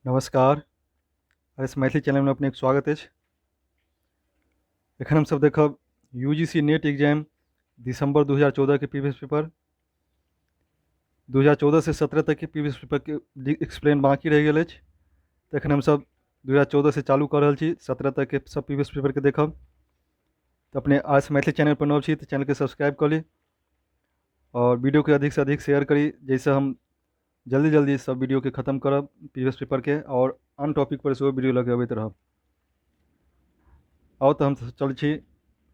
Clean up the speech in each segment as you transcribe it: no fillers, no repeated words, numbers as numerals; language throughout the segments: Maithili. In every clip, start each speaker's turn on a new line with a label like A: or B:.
A: नमस्कार, आर एस मैथिली चैनलमे अपनेके स्वागत अछि। एखन हमसभ देखब U G C NET exam दिसम्बर 2014 के प्रीवियस पेपर। 2014 से 17 तक के प्रीवियस पेपरके एक्सप्लेन बाँकी रहि गेल अछि, तऽ एखन हमसभ 2014 से चालू कऽ रहल छी, 17 तक के सब प्रीवियस पेपरके देखब। तऽ अपने आर एस मैथिली चैनल पर नव छी तऽ चैनलके सब्सक्राइब कऽ ली आओर वीडियोके अधिकसँ अधिक शेयर करी, जाहिसँ हम जल्दी जल्दी सब वीडियोके खतम करब प्रीवियस पेपरके आओर आन टॉपिक पर सेहो वीडियो लऽ के अबैत रहब। आउ तऽ हम चलै छी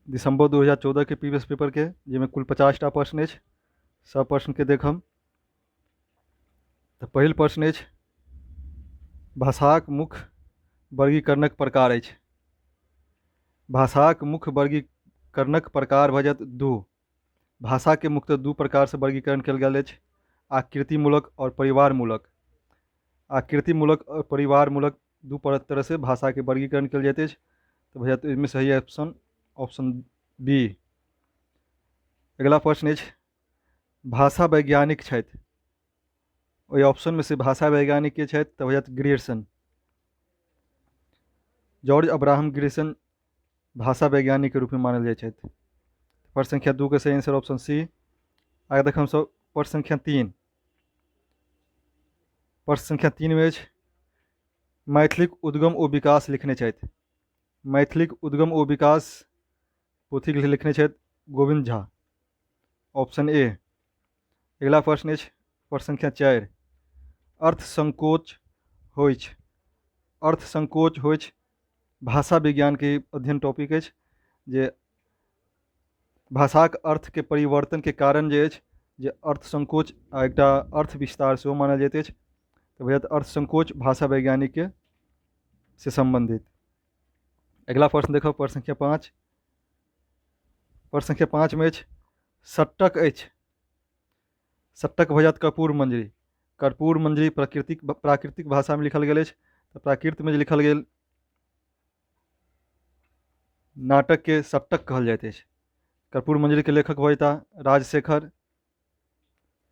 A: दिसम्बर 2014 के प्रीवियस पेपरके, जाहिमे कुल 50टा प्रश्न अछि। सब प्रश्नके देखब। तऽ पहिल प्रश्न अछि, भाषाक मुख्य वर्गीकरणक प्रकार अछि। भाषाक मुख्य वर्गीकरणक प्रकार भऽ जायत दू। भाषाके मुख्यतः दू प्रकारसँ वर्गीकरण कयल गेल अछि, आकृतिमूलक आओर परिवारमूलक। आकृतिमूलक आओर परिवारमूलक दू तरहसँ भाषाके वर्गीकरण कयल जाइत अछि। तऽ भऽ जायत एहिमे सही ऑप्शन ऑप्शन बी। अगिला प्रश्न अछि, भाषा वैज्ञानिक छथि। ओहि ऑप्शनमे से भाषा वैज्ञानिक के छथि? तऽ भऽ जायत ग्रियर्सन। जॉर्ज अब्राहम ग्रियर्सन भाषा वैज्ञानिक के रूपमे मानल जाइ छथि। प्रश्न संख्या 2 के सही आंसर ऑप्शन सी। आगे देख हमसब प्रश्न संख्या 3। प्रश्न संख्या 3 मे अछि, मैथिलीक उद्गम ओ विकास लिखने छथि। मैथिलीक उद्गम ओ विकास पोथीके लिखने छथि गोविन्द झा, ऑप्शन ए। अगिला प्रश्न अछि प्रश्न संख्या 4, अर्थ संकोच होइछ। अर्थ संकोच होइछ भाषा विज्ञानके अध्ययन टॉपिक अछि, जे भाषाक अर्थके परिवर्तनके कारण जे अछि जे अर्थ संकोच आ एकटा अर्थ विस्तार सेहो मानल जाइत अछि। तऽ भऽ जायत अर्थ संकोच भाषा वैज्ञानिकके से सम्बन्धित। अगिला प्रश्न देखब प्रश्न संख्या 5। प्रश्न संख्या 5 मे अछि, सट्टक अछि। सट्टक भऽ जायत कर्पूर मंजरी। कर्पूर मंजरी प्राकृतिक भाषामे लिखल गेल अछि। तऽ प्राकृतमे जे लिखल गेल नाटकके सट्टक कहल जाइत अछि। कर्पूर मंजरीके लेखक भऽ जेताह राजशेखर,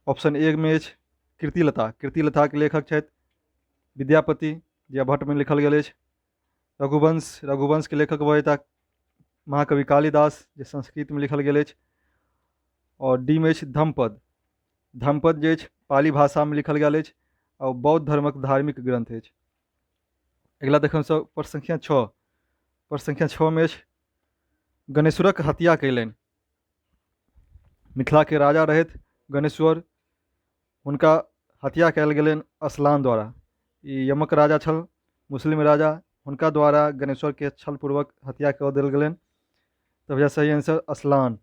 A: ऑप्शन ए मे अछि। कीर्तिलता, कीर्तिलताके लेखक छथि विद्यापति, जे भट्टमे लिखल गेल अछि। रघुवंश, रघुवंशके लेखक भऽ जेताह महाकवि कालिदास, जे संस्कृतमे लिखल गेल अछि। आओर डी मे अछि धम्मपद। धम्मपद जे अछि पाली भाषामे लिखल गेल अछि आओर बौद्ध धर्मक धार्मिक ग्रंथ अछि। अगिला देखब सब प्रश्न संख्या 6। प्रश्न संख्या 6 मे अछि, गणेश्वरक हत्या कयलनि। मिथिलाके राजा रहथि गणेश्वर, हुनका हत्या कयल गेलनि असलान द्वारा। ई यमक राजा छल, मुस्लिम राजा, हुनका द्वारा गणेश्वरके छलपूर्वक हत्या कऽ देल गेलनि। तऽ भैया सही आंसर असलान।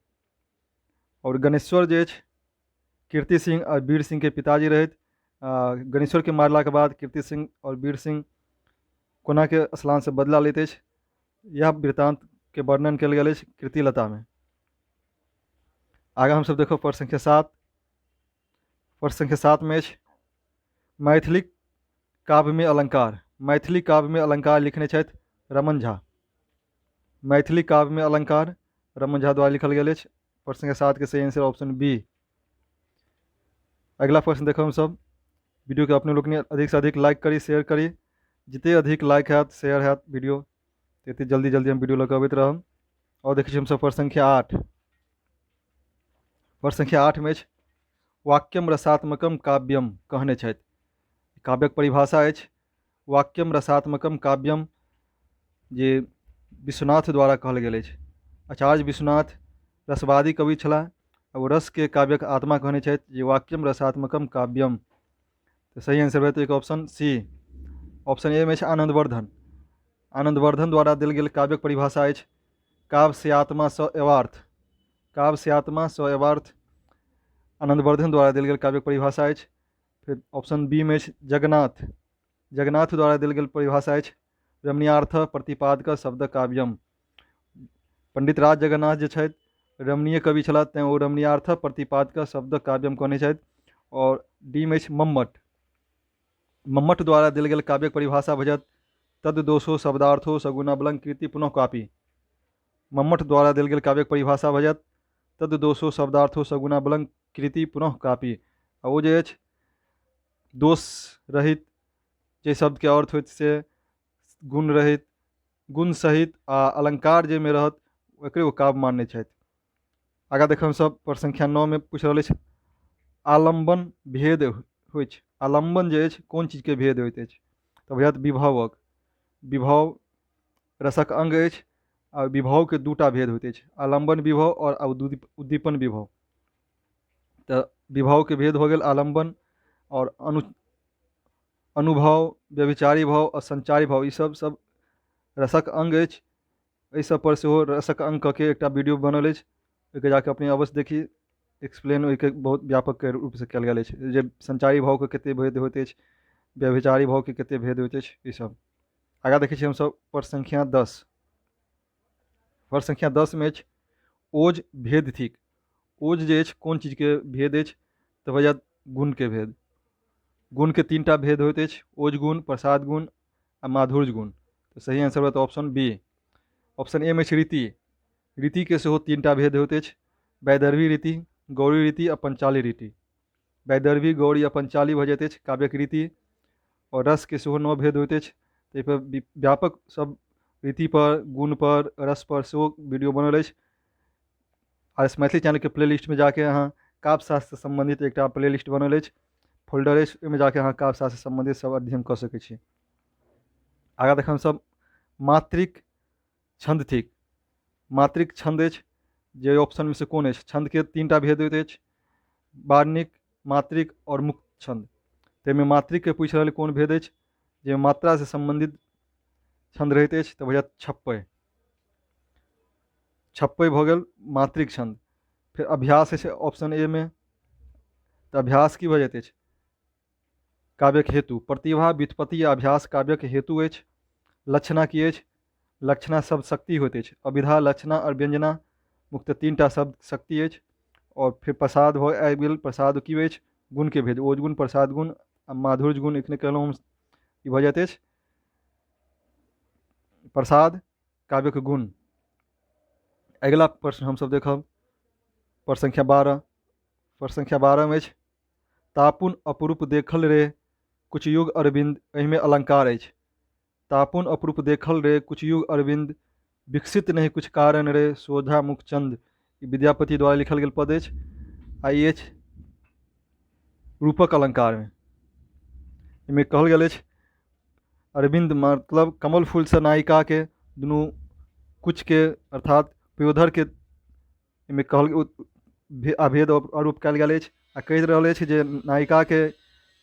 A: आओर गणेश्वर जे अछि कीर्ति सिंह आओर वीर सिंहके पिताजी रहथि। गणेश्वरके मारलाके बाद कीर्ति सिंह आओर वीर सिंह कोनाके असलानसँ बदला लैत अछि, इएह वृत्तान्तके वर्णन कयल गेल अछि कीर्तिलतामे। आगाँ हमसभ देखब प्रश्न संख्या 7। प्रश्न संख्या 7 मे अछि, मैथिली काव्यमे अलंकार। मैथिली काव्यमे अलंकार लिखने छथि रमण झा। मैथिली काव्यमे अलंकार रमण झा द्वारा लिखल गेल अछि। प्रश्न संख्या 7 के सही आंसर ऑप्शन बी। अगिला प्रश्न देखब हमसभ। वीडियोके अपने लोकनि अधिकसँ अधिक लाइक करी, शेयर करी। जतेक अधिक लाइक हैत, शेयर हैत वीडियो, तते जल्दी जल्दी हम वीडियो लऽ कऽ अबैत रहब। आओर देखै छी हमसभ प्रश्न संख्या 8। प्रश्न संख्या 8 मे अछि, वाक्यम रसात्मकम काव्यम कहने छथि। काव्यक परिभाषा अछि वाक्यम रसात्मकम काव्यम, जे विश्वनाथ द्वारा कहल गेल अछि। आचार्य विश्वनाथ रसवादी कवि छलाह आ ओ रसके काव्यक आत्मा कहने छथि जे वाक्यम रसात्मकम काव्यम। तऽ सही आंसर भऽ एक ऑप्शन सी। ऑप्शन ए मे अछि आनंदवर्धन। आनंदवर्धन द्वारा देल गेल काव्यक परिभाषा अछि काव्य से आत्मा स एवार्थ। काव्य से आत्मा स एवार्थ आनंदवर्धन द्वारा देल गेल काव्यक परिभाषा अछि। फेर ऑप्शन बी मे अछि जगन्नाथ। जगन्नाथ द्वारा देल गेल परिभाषा अछि रमणीयार्थ प्रतिपादक शब्द काव्यम। पंडित राज जगन्नाथ जे छथि रमणीय कवि छलाह, तेँ ओ रमणीयार्थ प्रतिपादक शब्द काव्यम कहने छथि। आओर डी मे अछि मम्मट। मम्मट द्वारा देल गेल काव्यक परिभाषा भऽ जायत तद दोषो शब्दार्थो सगुणाबलंग कृति पुनः कापी। मम्मट द्वारा देल गेल काव्यक परिभाषा भऽ जायत तद दोषो शब्दार्थो सगुणाबलंग कृति पुनः कापी। आ ओ जे अछि दोष रहित जाहि शब्दके अर्थ होइत से गुण रहित, गुण सहित आ अलङ्कार जाहिमे रहत ओकरे ओ काव्य मानने छथि। आगाँ देखब हमसभ प्रश्न संख्या 9 मे पूछि रहल अछि, आलम्बन भेद होइछ। आलम्बन जे अछि कोन चीजके भेद होइत अछि? तऽ भऽ जायत विभवक। विभव रसक अङ्ग अछि आ विभवके दूटा भेद होइत अछि, आलम्बन विभव आओर उद्दीपन विभव। तऽ विभवके भेद भऽ गेल आलम्बन, आओर अनुभव, व्यभिचारी भाव आ संचारी भाव, ई सब सब रसक अङ्ग अछि। एहि सब पर सेहो रसक अङ्ग कऽ के एकटा वीडियो बनल अछि, ओहिके जाके अपने अवश्य देखी। एक्सप्लेन ओहिके बहुत व्यापक रूपसँ कयल गेल अछि जे संचारी भावके कतेक भेद होइत अछि, व्यभिचारी भावके कतेक भेद होइत अछि, ई सब। आगाँ देखै छी हमसभ प्रश्न संख्या 10। प्रश्न संख्या 10 मे अछि, ओज भेद थिक। ओज जे अछि कोन चीजके भेद अछि? तऽ भऽ जायत गुणके भेद। गुणके 3टा भेद होइत अछि, ओज गुण, प्रसाद गुण आ माधुर्य गुण। तऽ सही आंसर होयत ऑप्शन बी। ऑप्शन ए मे अछि रीति। रीतिके सेहो 3टा भेद होइत अछि, वैदर्भी रीति, गौरी रीति आ पंचाली रीति। वैदर्भी, गौरी आ पंचाली भऽ जाइत अछि काव्यक रीति। आओर रसके सेहो 9 भेद होइत अछि। ताहिपर व्यापक सब रीतिपर, गुणपर, रसपर सेहो वीडियो बनल अछि। आर एस मैथिली चैनलके प्ले लिस्टमे जाके अहाँ काव्यशास्त्रसँ सम्बन्धित एकटा प्ले लिस्ट बनल अछि, फोल्डर अछि, ओहिमे जाके अहाँ काव्यशास्त्रसँ सम्बन्धित सब अध्ययन कऽ सकै छी। आगाँ देखब हमसभ मात्रिक छन्द थिक। मात्रिक छन्द अछि जे ऑप्शनमे से कोन अछि? छन्दके 3टा भेद होइत अछि, वार्णिक, मात्रिक आओर मुक्त छन्द। ताहिमे मात्रिकके पूछि रहल कोन भेद अछि, जे मात्रासँ सम्बन्धित छन्द रहैत अछि, तऽ भऽ जायत छप्पय। छप्पय भऽ गेल मात्रिक छन्द। फेर अभ्यास अछि ऑप्शन ए मे, तऽ अभ्यास की भऽ जाइत अछि? काव्यक हेतु। प्रतिभा, व्युत्पत्ति आ अभ्यास काव्यक हेतु अछि। लक्षणा की अछि? लक्षणा शब्द शक्ति होइत अछि। अभिधा, लक्षणा आओर व्यंजना मुख्यतः 3टा शब्द शक्ति अछि। आओर फेर प्रसाद भऽ आबि गेल। प्रसाद की अछि? गुणके भेद, ओज गुण, प्रसाद गुण आ माधुर्य गुण एखने कहलहुँ हम, ई भऽ जाइत अछि प्रसाद काव्यक गुण। अगिला प्रश्न हमसभ देखब प्रश्न संख्या 12। प्रश्न संख्या 12 मे अछि, तापुन अपरूप देखल रे कुछ युग अरविंद, एहिमे अलंकार अछि। तापुन अपरूप देखल रे कुछ युग अरविंद, विकसित नहि कुछ कारण रे सोझा मुखचंद। ई विद्यापति द्वारा लिखल गेल पद अछि आ ई अछि रूपक अलंकारमे। एहिमे कहल गेल अछि अरविंद मतलब कमल फूलसँ नायिकाके दुनू कुचके अर्थात पयोधरके एहिमे कहल अभेद आरोप कयल गेल अछि आ कहि रहल अछि जे नायिकाके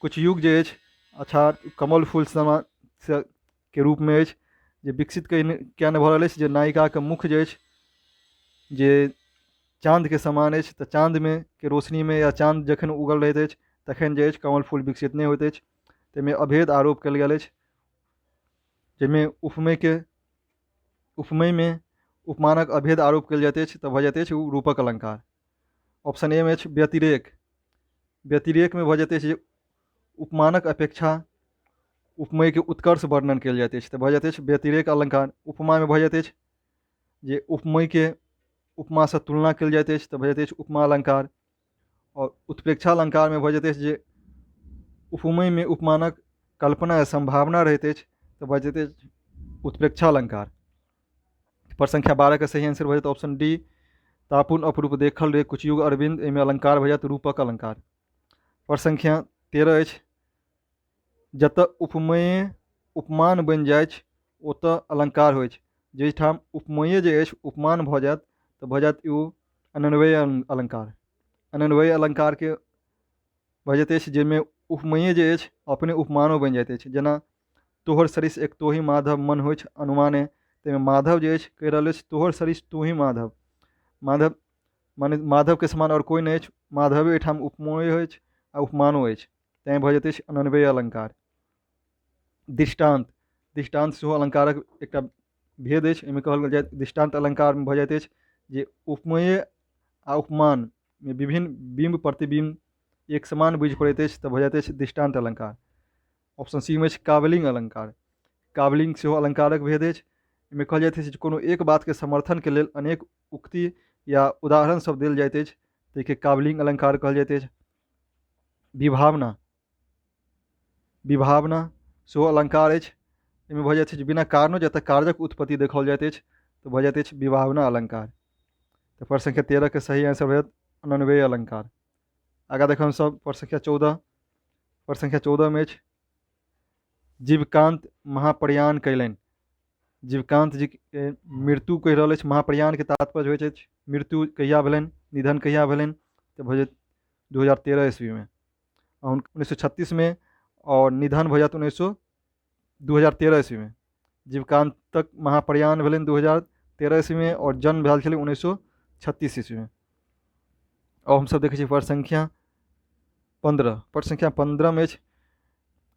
A: किछु युग जे अछि अच्छा कमल फूल समान से के रूपमे अछि जे विकसित किया नहि भऽ रहल अछि जे नायिकाके मुख जे अछि जे चाँदके समान अछि, तऽ चाँदमे के रोशनीमे या चाँद जखन उगल रहैत अछि तखन जे अछि कमल फूल विकसित नहि होइत अछि। ताहिमे अभेद आरोप कयल गेल अछि जाहिमे उपमेयमे उपमानक अभेद आरोप कयल जाइत अछि तऽ भऽ जाइत अछि ओ रूपक अलङ्कार। ऑप्शन ए मे अछि व्यतिरेक। व्यतिरेकमे भऽ जाइत अछि जे उपमानक अपेक्षा उपमेयके उत्कर्ष वर्णन कयल जाइत अछि तऽ भऽ जाइत अछि व्यतिरेक अलङ्कार। उपमामे भऽ जाइत अछि जे उपमेयके उपमासँ तुलना कयल जाइत अछि तऽ भऽ जाइत अछि उपमा अलङ्कार। आओर उत्प्रेक्षा अलङ्कारमे भऽ जाइत अछि जे उपमेयमे उपमानक कल्पना या सम्भावना रहैत अछि तऽ भऽ जाइत अछि उत्प्रेक्षा अलङ्कार। पर संख्या 12 के सही आंसर भऽ जायत ऑप्शन डी, तापुन अपरूप देखल रे कुछ युग अरविंद, एहिमे अलङ्कार भऽ जायत रूपक अलङ्कार। पर संख्या 13 अछि, जतऽ उपमेय उपमान बनि जाइछ ओतऽ अलङ्कार होइछ। जाहिठाम उपमेय जे अछि उपमान भऽ जायत तऽ भऽ जायत ओ अनन्वय अलङ्कार। अनन्वय अलङ्कारके भऽ जाइत अछि जाहिमे उपमेय जे अछि अपने उपमानो बनि जाइत अछि। जेना तोहर सरिस एक तोही माधव मन होइछ अनुमाने, ताहिमे माधव जे अछि कहि रहल अछि तोहर सरिस तोही माधव, माधव माने माधवके समान आओर कोइ नहि अछि, माधवे एहिठाम उपमेय अछि आ उपमानो अछि, तैँ भऽ जाइत अछि अनन्वय अलङ्कार। दृष्टान्त, दृष्टान्त सेहो अलङ्कारक एकटा भेद अछि। एहिमे कहल जाइत दृष्टान्त अलङ्कारमे भऽ जाइत अछि जे उपमेय आ उपमानमे विभिन्न बिम्ब प्रतिबिम्ब एक समान बुझि पड़ैत अछि तऽ भऽ जाइत अछि दृष्टान्त अलङ्कार। ऑप्शन सी मे अछि कावलिंग अलङ्कार। कावलिंग सेहो अलङ्कारक भेद अछि। एहिमे कहल जाइत अछि जे कोनो एक बातके समर्थनके लेल अनेक उक्ति या उदाहरण सब देल जाइत अछि ताहिके कावलिंग अलङ्कार कहल जाइत अछि। विभावना, विभावना सेहो अलङ्कार अछि। एहिमे भऽ जाइत अछि बिना कारणो जतऽ कार्यक उत्पत्ति देखाओल जाइत अछि तऽ भऽ जाइत अछि विभावना अलङ्कार। तऽ प्रश्न संख्या 13 के सही आंसर भऽ जायत अनन्वय अलङ्कार। आगाँ देखब हमसभ प्रश्न संख्या 14। प्रश्न संख्या 14 मे अछि जीवकान्त महाप्रयाण कयलनि। जीवकान्त जी के मृत्यु कहि रहल अछि। महाप्रयाणके तात्पर्य होइत अछि मृत्यु कहिया भेलनि, निधन कहिया भेलनि, तऽ भऽ जायत 2013 ईस्वीमे, आ 1936 मे, आओर निधन भऽ जायत 2013 ईस्वीमे। जीवकान्तक महाप्रयाण भेलनि 2013 ईस्वीमे आओर जन्म भेल छलै 1936 ईस्वीमे। आओर हमसभ देखै छी प्रश्न संख्या 15। प्रश्न संख्या 15 मे अछि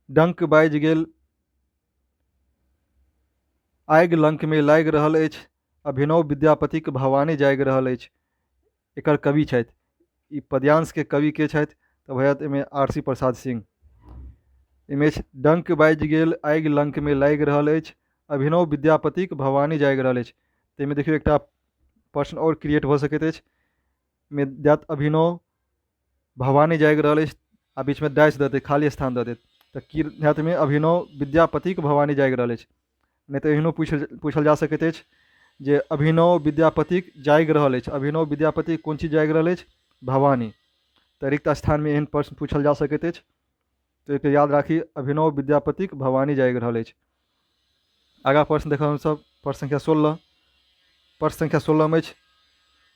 A: डंक बाजि गेल आगि लंकमे लागि रहल अछि, अभिनव विद्यापतिक भवानी जागि रहल अछि। एकर कवि छथि, ई पद्यांशके कवि के छथि? तऽ भऽ जायत एहिमे आर सी प्रसाद सिंह। एहिमे अछि डंक बाजि गेल आगि लंकमे लागि रहल अछि, अभिनव विद्यापतिक भवानी जागि रहल अछि। ताहिमे देखियौ एकटा प्रश्न आओर क्रिएट भऽ सकैत अछि, मे जायत अभिनव भवानी जागि रहल अछि आ बीचमे डैश दऽ देत, खाली स्थान दऽ देत, तऽ की हैत? एहिमे अभिनव विद्यापतिक भवानी जागि रहल अछि। नहि तऽ एहनो पूछल जा सकैत अछि जे अभिनव विद्यापतिक जागि रहल अछि, अभिनव विद्यापतिक कोन चीज जागि रहल अछि? भवानी। तऽ रिक्त स्थानमे एहन प्रश्न पूछल जा सकैत अछि, तऽ एहिके याद राखी अभिनव विद्यापतिक भवानी जागि रहल अछि। आगाँ प्रश्न देखब हमसभ प्रश्न संख्या 16। प्रश्न संख्या 16 मे अछि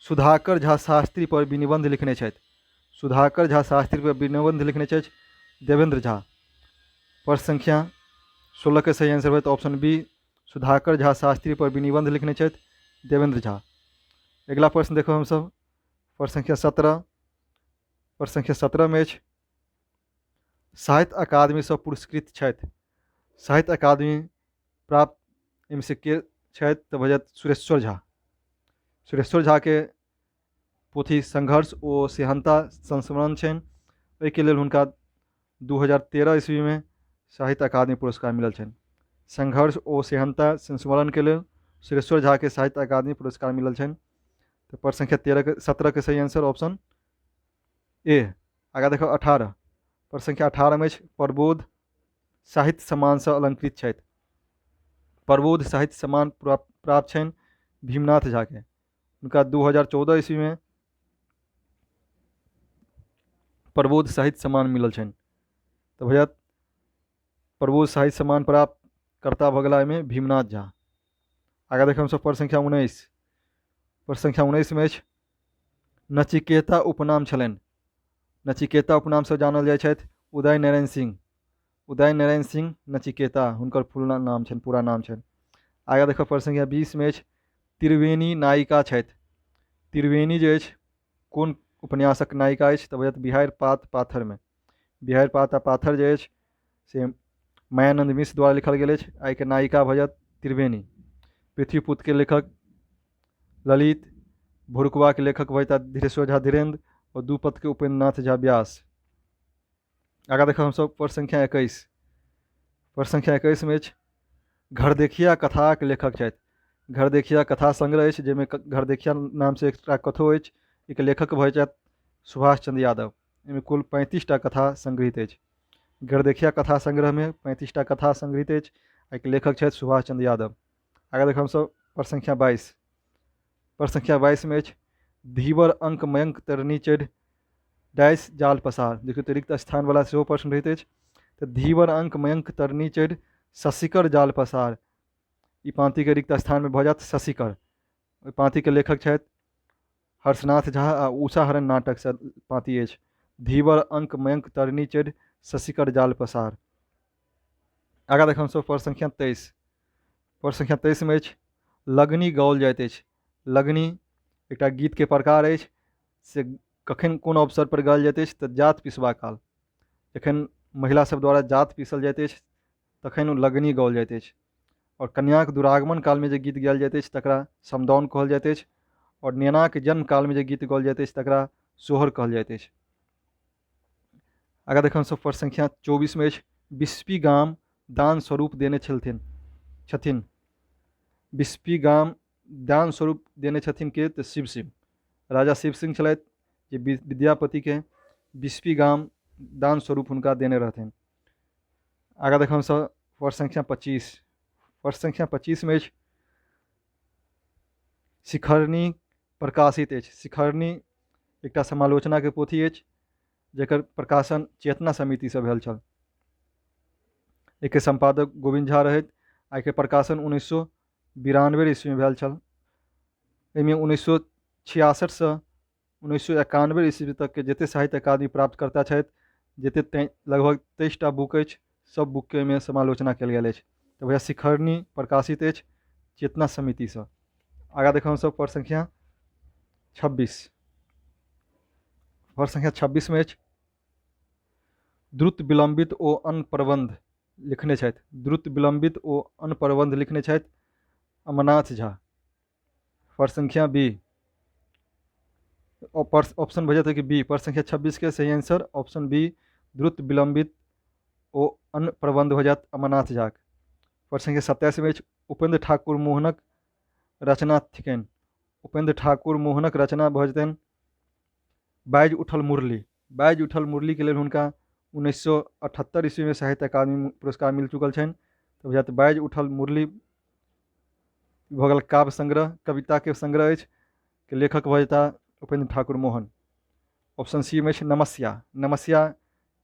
A: सुधाकर झा शास्त्री पर विनिबंध लिखने छथि। सुधाकर झा शास्त्री पर विनिबंध लिखने छथि देवेंद्र झा। प्रश्न संख्या 16 के सही आंसर होयत ऑप्शन बी, सुधाकर झा शास्त्री पर विनिबंध लिखने छथि देवेंद्र झा। अगिला प्रश्न देखब हमसभ प्रश्न संख्या 17। प्रश्न संख्या 17 मे अछि साहित्य अकादमीसँ पुरस्कृत छथि। साहित्य अकादमी प्राप्त एहिमे से के छथि? तऽ भऽ जायत सुरेश्वर झा। सुरेश्वर झाके पोथी संघर्ष ओ सेहन्ता संस्मरण छनि, ओहिके लेल हुनका 2013 ईस्वीमे साहित्य अकादमी पुरस्कार मिलल छनि। संघर्ष ओ सेहन्ता संस्मरणके लेल सुरेश्वर झाके साहित्य अकादमी पुरस्कार मिलल छनि। तऽ प्रश्न संख्या 13 के 17 के सही आंसर ऑप्शन ए। आगाँ देखब 18। प्रश्न संख्या 18 मे अछि प्रबोध साहित्य सम्मानसँ अलंकृत छथि। प्रबोध साहित्य सम्मान प्राप्त छनि भीमनाथ झाके। हुनका 2014 ईस्वीमे प्रबोध साहित्य सम्मान मिलल छनि। तऽ भैया प्रबोध साहित्य सम्मान प्राप्त कर्ता भऽ गेला एहिमे भीमनाथ झा। आगाँ देखब हमसभ प्रश्न संख्या 19। प्रश्न संख्या 19 मे अछि नचिकेता उपनाम छलनि। नचिकेता उपनामसँ जानल जाइ छथि उदय नारायण सिंह। उदय नारायण सिंह नचिकेता हुनकर फुल नाम छनि, पूरा नाम छनि। आगाँ देखब प्रश्न संख्या 20 मे अछि त्रिवेणी नायिका छथि। त्रिवेणी जे अछि कोन उपन्यासक नायिका अछि? तऽ भऽ जायत बिहाड़ि पात पाथरमे। बिहाड़ि पात आ पाथर जे अछि से मायानन्द मिश्र द्वारा लिखल गेल अछि। एहिके नायिका भऽ जायत त्रिवेणी। पृथ्वीपुत्रके लेखक ललित, भोरुकवाके लेखक भऽ जेताह धीरेश्वर झा धीरेन्द्र आओर दू पदके उपेन्द्रनाथ झा व्यास। आगाँ देखब हमसभ प्रश्न संख्या 21। प्रश्न संख्या 21 मे अछि घरदेखिया कथाक लेखक छथि। घरदेखिया कथा संग्रह अछि जाहिमे घरदेखिया नामसँ एकटा कथो अछि। एहिके लेखक भऽ जायत सुभाष चंद्र यादव। एहिमे कुल 35 टा कथा संग्रहित अछि। घरदेखिया कथा संग्रहमे 35 टा कथा संग्रहित अछि। एहिके लेखक छथि सुभाष चंद्र यादव। आगाँ देखब हमसभ प्रश्न संख्या 22। प्रश्न संख्या 22 मे अछि धीवर अंक मयंक तरनी चढ़ि डैश जाल पसार। देखियौ तऽ रिक्त स्थानवला सेहो प्रश्न रहैत अछि। तऽ धीवर अंक मयंक तरनी चढ़ि शशिकर जाल पसार, ई पाँतिके रिक्त स्थानमे भऽ जायत शशिकर। ओहि पाँतिके लेखक छथि हर्षनाथ झा आ उषाहरण नाटकसँ पाँति अछि धीवर अंक मयंक तरनी चढ़ि शशिकर जाल पसार। आगाँ देखब हमसभ प्रश्न संख्या 23। प्रश्न संख्या 23 मे अछि लगनी गाओल जाइत अछि। लगनी एकटा गीतके प्रकार अछि, से कखन कोन अवसर पर गाओल जाइत अछि? तऽ जात पिसबा काल, जखन महिला सब द्वारा जात पीसल जाइत अछि तखन ओ लगनी गाओल जाइत अछि। आओर कन्याक दुरागमन कालमे जे गीत गायल जाइत अछि तकरा समदाउन कहल जाइत अछि। आओर नेनाक जन्म कालमे जे गीत गाओल जाइत अछि तकरा सोहर कहल जाइत अछि। आगाँ देखब हमसभ प्रश्न संख्या 24 मे अछि बिस्पी गाम दान स्वरूप देने छथिन। बिस्पी गाम दान स्वरूप देने छथिन के? तऽ शिव सिंह। राजा शिव सिंह छलथि जे विद्यापतिके बिस्पी गाम दान स्वरूप हुनका देने रहथिन। आगाँ देखब हमसभ वर्ष संख्या 25। वर्ष संख्या 25 मे अछि शिखरनी प्रकाशित अछि। शिखरनी एकटा समालोचनाके पोथी अछि जकर प्रकाशन चेतना समितिसँ भेल छल। एहिके सम्पादक गोविन्द झा रहथि आ एहिके प्रकाशन 1992 ईस्वीमे भेल छल। एहिमे 1966सँ 1991 ईस्वी तकके जतेक साहित्य अकादमी प्राप्तकर्ता छथि, जतेक लगभग 23टा बुक अछि, सब बुकके एहिमे समालोचना कयल गेल अछि। तऽ भैया शिखरनी प्रकाशित अछि चेतना समितिसँ। आगाँ देखब हमसभ पृष्ठ संख्या 26। पृष्ठ संख्या 26मे अछि द्रुत विलम्बित ओ अन्य प्रबन्ध लिखने छथि। द्रुत विलम्बित ओ अन्य प्रबन्ध लिखने छथि अमरनाथ झा। प्रश्न संख्या बी ऑप्शन भऽ जेतै कि बी। प्रश्न संख्या 26 के सही आंसर ऑप्शन बी द्रुत विलम्बित ओ अन्य प्रबन्ध भऽ जायत अमरनाथ झाक। प्रश्न संख्या 27 मे अछि उपेंद्र ठाकुर मोहनक रचना थिकनि। उपेंद्र ठाकुर मोहनक रचना भऽ जेतनि बाजि उठल मुरली। बाजि उठल मुरलीके लेल हुनका 1978 ईस्वीमे साहित्य अकादमी पुरस्कार मिल चुकल छनि। तऽ बुझायत बाजि उठल मुरली भऽ गेल काव्य संग्रह, कविताके संग्रह अछि के लेखक भऽ जेताह उपेंद्र ठाकुर मोहन। ऑप्शन सी मे अछि नमस्या। नमस्या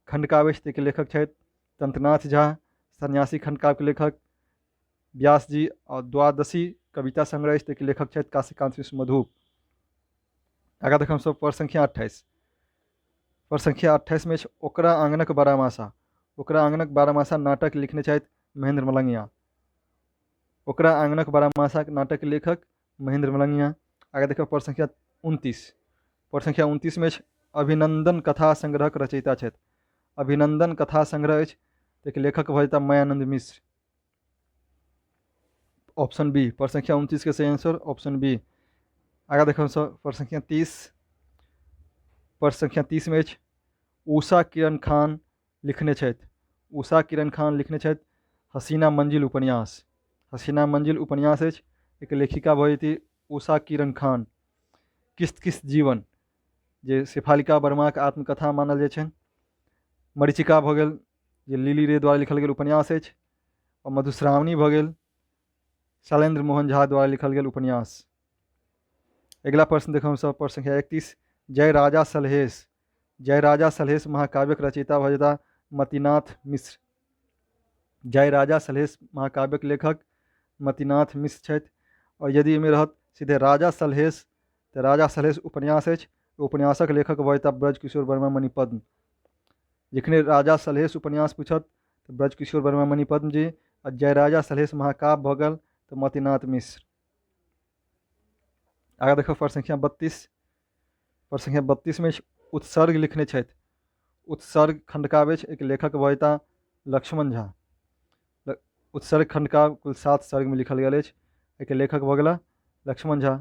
A: खंडकाव्य अछि, ताहिके लेखक छथि तंत्रनाथ झा। सन्यासी खंडकाव्यके लेखक व्यास जी। आओर द्वादशी कविता संग्रह अछि, ताहिके लेखक छथि काशीकांत मिश्र मधुप। आगाँ देखब हमसभ पृष्ठ संख्या 28। पृष्ठ संख्या 28 मे अछि ओकरा आङ्गनक बारहमासा। ओकरा आङ्गनक बारहमासा नाटक लिखने छथि महेंद्र मलंगिया। ओकरा आङ्गनक बारहमासाक नाटक लेखक महेंद्र मलंगिया। आगाँ देखब पृष्ठ संख्या 29। पृष्ठ संख्या 29 मे अछि अभिनंदन कथा संग्रहक रचयिता छथि। अभिनंदन कथा संग्रह अछि, ताहिके लेखक भऽ जेताह मायानंद मिश्र। ऑप्शन बी प्रश्न संख्या 29 के सही आंसर ऑप्शन बी। आगाँ देखब सब प्रश्न संख्या 30। प्रश्न संख्या 30 मे अछि उषा किरण खान लिखने छथि। उषा किरण खान लिखने छथि हसीना मंजिल उपन्यास। हसीना मंजिल उपन्यास अछि, एक लेखिका भऽ जेती उषा किरण खान। किस्त किस्त जीवन जे शेफालिका वर्माक आत्मकथा मानल जाइ छनि। मरीचिका भऽ गेल जे लिली रे द्वारा लिखल गेल उपन्यास अछि। आओर मधुश्रावणी भऽ गेल शैलेन्द्र मोहन झा द्वारा लिखल गेल उपन्यास। अगिला प्रश्न देखब हमसभ प्रश्न संख्या 31। जय राजा सलहेश। जय राजा सलहेश महाकाव्यक रचयिता भऽ जेताह मतिनाथ मिश्र। जय राजा सलहेश महाकाव्यक लेखक मतिनाथ मिश्र छथि। आओर यदि एहिमे रहत सीधे राजा सलहेश तऽ राजा सलहेश उपन्यास अछि, उपन्यासक लेखक भऽ जेताह ब्रजकिशोर वर्मा मणिपद्म। जखने राजा सलहेश उपन्यास पूछत तऽ ब्रजकिशोर वर्मा मणिपद्म जी, आ जय राजा सलहेश महाकाव्य भऽ गेल तऽ मतिनाथ मिश्र। आगाँ देखब प्रश्न संख्या 32। प्रश्न संख्या 32 मे उत्सर्ग लिखने छथि। उत्सर्ग खंडकाव्य अछि, एक लेखक भऽ जेताह लक्ष्मण झा। उत्सर्ग खंडकाव्य कुल 7 सर्गमे लिखल गेल अछि, एहिके लेखक भऽ गेलाह लक्ष्मण झा।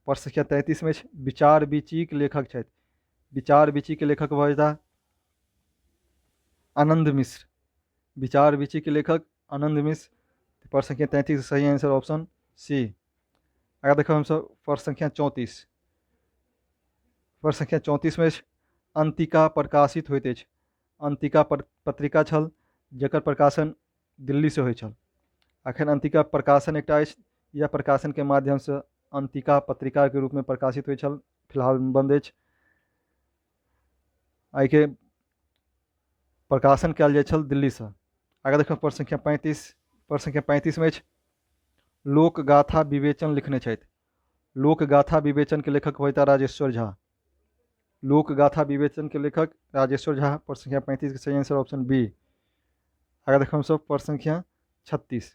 A: प्रश्न संख्या 33 मे अछि विचार बीचीक लेखक छथि। विचार बीचीके लेखक भऽ जेताह आनंद मिश्र। विचार बीचीके लेखक आनंद मिश्र। प्रश्न संख्या 33 सही आंसर ऑप्शन सी। आगाँ देखब हमसभ प्रश्न संख्या 34। प्रश्न संख्या 34 मे अछि अंतिका प्रकाशित होइत अछि। अंतिका पत्रिका छल जकर प्रकाशन दिल्लीसँ होइ छल। अखन अंतिका प्रकाशन एकटा अछि, इएह प्रकाशनके माध्यमसँ अंतिका पत्रिकाके रूपमे प्रकाशित होइ छल, फिलहाल बन्द अछि। एहिके प्रकाशन कयल जाइ छल दिल्लीसँ। आगाँ देखब प्रश्न संख्या 35। प्रश्न संख्या 35 मे अछि लोकगाथा विवेचन लिखने छथि। लोकगाथा विवेचनके लेखक होइता राजेश्वर झा। लोकगाथा विवेचनके लेखक राजेश्वर झा। प्रश्न संख्या 35 के सही आंसर ऑप्शन बी। आगाँ देखब हमसभ प्रश्न संख्या 36।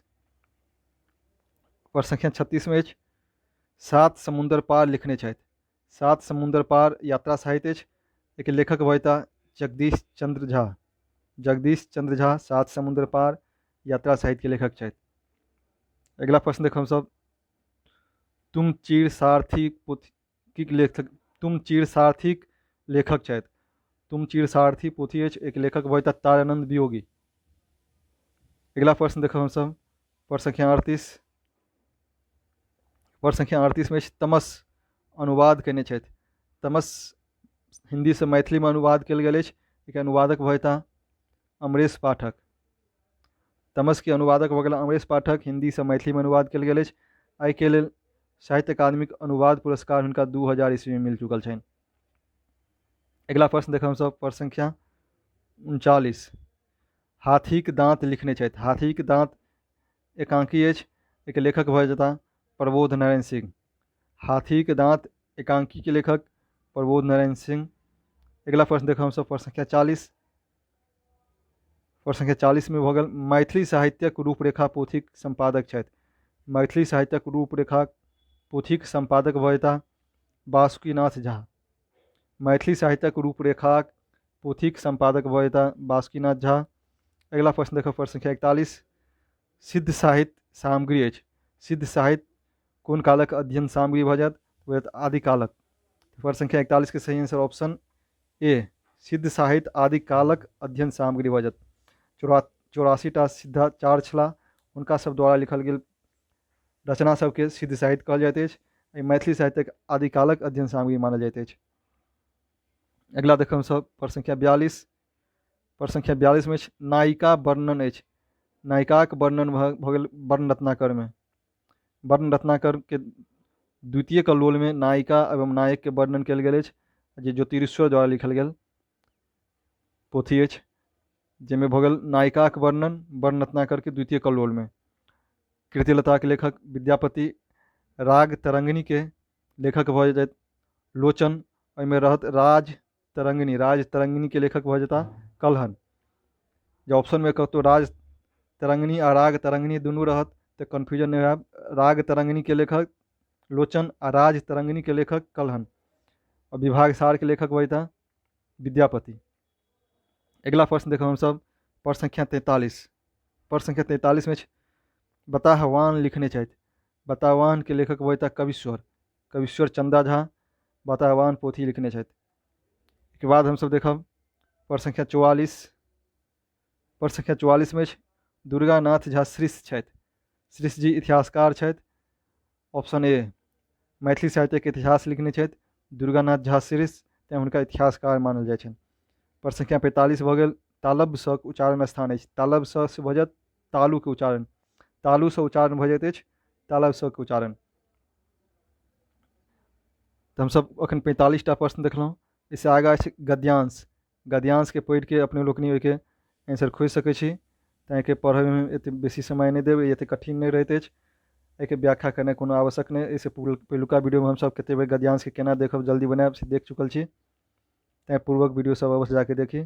A: प्रश्न संख्या 36 मे अछि सात समुन्दर पार लिखने छथि। सात समुन्दर पार यात्रा साहित्य अछि, एहिके लेखक भऽ जेताह जगदीश चंद्र झा। जगदीश चंद्र झा सात समुन्दर पार यात्रा साहित्यके लेखक छथि। अगिला प्रश्न देखब हमसभ तुम चीर सारथी पोथीक लेखक। तुम चीर सारथीक लेखक छथि। तुम चीर सारथी पोथी अछि, एक लेखक भऽ जेताह तारानंद वियोगी। अगिला प्रश्न देखब हमसभ प्रश्न संख्या 38। प्रश्न संख्या 38 मे अछि तमस अनुवाद कयने छथि। तमस हिन्दीसँ मैथिलीमे अनुवाद कयल गेल अछि, एकर अनुवादक भऽ जेताह अमरेश पाठक। तमसके अनुवादक भऽ गेल अमरेश पाठक, हिन्दीसँ मैथिलीमे अनुवाद कयल गेल अछि। एहिके लेल साहित्य अकादमीक अनुवाद पुरस्कार हुनका 2000 ईस्वीमे मिल चुकल छनि। अगिला प्रश्न देखब हमसभ, प्रश्न संख्या 39। हाथीक दाँत लिखने छथि। हाथीक दाँत एकांकी अछि, एहिके लेखक भऽ जेताह प्रबोध नारायण सिंह। हाथीक दाँत एकांकीके लेखक प्रबोध नारायण सिंह। अगिला प्रश्न देखब हमसभ, प्रश्न संख्या 40। प्रश्न संख्या 40 मे भऽ गेल मैथिली साहित्यक रूपरेखा पोथीक सम्पादक छथि। मैथिली साहित्यक रूपरेखा पोथीक सम्पादक भऽ जेताह बासुकीनाथ झा। मैथिली साहित्यक रूपरेखाक पोथीक सम्पादक भऽ जेताह बासुकीनाथ झा। अगिला प्रश्न देखब, प्रश्न संख्या 41। सिद्ध साहित्य सामग्री अछि। सिद्ध साहित्य कोन कालक अध्ययन सामग्री भऽ जायत? भऽ जायत आदिकालक। प्रश्न संख्या 41 के सही आंसर ऑप्शन ए, सिद्ध साहित्य आदिकालक अध्ययन सामग्री भऽ जायत। 84टा सिद्धाचार्य छलाह, हुनका सब द्वारा लिखल गेल रचना सबके सिद्ध साहित्य कहल जाइत अछि। एहि मैथिली साहित्यक आदिकालक अध्ययन सामग्री मानल जाइत अछि। अगिला देखब हमसभ प्रश्न संख्या 42। प्रश्न संख्या 42 मे अछि नायिका वर्णन अछि। नायिकाक वर्णन भऽ गेल वर्ण रत्नाकरमे। वर्ण रत्नाकरके द्वितीय कल्लोलमे नायिका एवं नायकके वर्णन कयल गेल अछि, जे ज्योतिरीश्वर द्वारा लिखल गेल पोथी अछि, जाहिमे भऽ गेल नायिकाक वर्णन वर्ण रत्नाकरके द्वितीय कल्लोलमे। कीर्तिलताके लेखक विद्यापति, राग तरंगिणीके लेखक भऽ जाइत लोचन, ओहिमे रहत राज तरंगिणी, राज तरंगिणीके लेखक भऽ जेताह कल्हण। जे ऑप्शनमे कतहु राज तरंगिणी आ राग तरंगिणी दुनू रहत तऽ कन्फ्यूजन नहि होयब। राग तरंगिणीके लेखक लोचन आ राज तरंगिणीके लेखक कल्हण, आओर विभाग सारके लेखक भऽ जेताह विद्यापति। अगिला प्रश्न देखब हमसभ, प्रश्न संख्या 43। प्रश्न संख्या 43 मे बताहवान लिखने छथि। बताहवानके लेखक भऽ जेताह कवीश्वर, कवीश्वर चंदा झा बताहवान पोथी लिखने छथि। एहिके बाद हमसभ देखब प्रश्न संख्या 44। प्रश्न संख्या 44 मे अछि दुर्गानाथ झा श्रीश छथि। श्रीश जी इतिहासकार छथि। ऑप्शन ए, मैथिली साहित्यके इतिहास लिखने छथि दुर्गानाथ झा श्रीश, तेँ हुनका इतिहासकार मानल जाइ छनि। प्रश्न संख्या 45 भऽ गेल तालब्य उच्चारण स्थान अछि। तालब्य से भऽ जायत तालुके उच्चारण, तालुसँ उच्चारण भऽ जाइत अछि तालब्य के उच्चारण। तऽ हमसभ एखन 45टा प्रश्न देखलहुँ। एहिसँ आगाँ अछि गद्यांश। गद्यांशके पढ़िके अपने लोकनि ओहिके आंसर खोजि सकै छी, तैँ एहिके पढ़ैमे एतेक बेसी समय नहि देब, एतेक कठिन नहि रहैत अछि। एहिके व्याख्या केनाइ कोनो आवश्यक नहि। एहिसँ पहिलुका वीडियोमे हमसभ कतेक बेर गद्यांशके केना देखब जल्दी बनायब से देख चुकल छी, तैँ पूर्वक वीडियो सब अवश्य जाके देखी।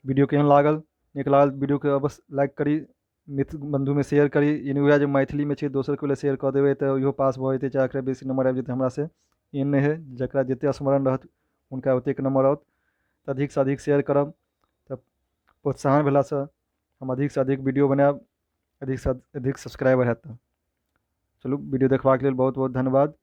A: वीडियो केहन लागल? नीक लागल वीडियोके अवश्य लाइक करी, मित्र बन्धुमे शेयर करी। ई नहि हुए जे मैथिलीमे छै दोसरके लए शेयर कऽ देबै तऽ इहो पास भऽ जेतै, चाहे एकरा बेसी नम्बर आबि जेतै हमरासँ, एहन नहि हइ। जकरा जतेक स्मरण रहत हुनका ओतेक नम्बर आओत। तऽ अधिकसँ अधिक शेयर करब तऽ प्रोत्साहन भेलासँ हम अधिकसँ अधिक वीडियो बनायब, अधिकसँ अधिक सब्सक्राइबर हैत। तऽ चलू, वीडियो देखबाक लेल बहुत बहुत धन्यवाद।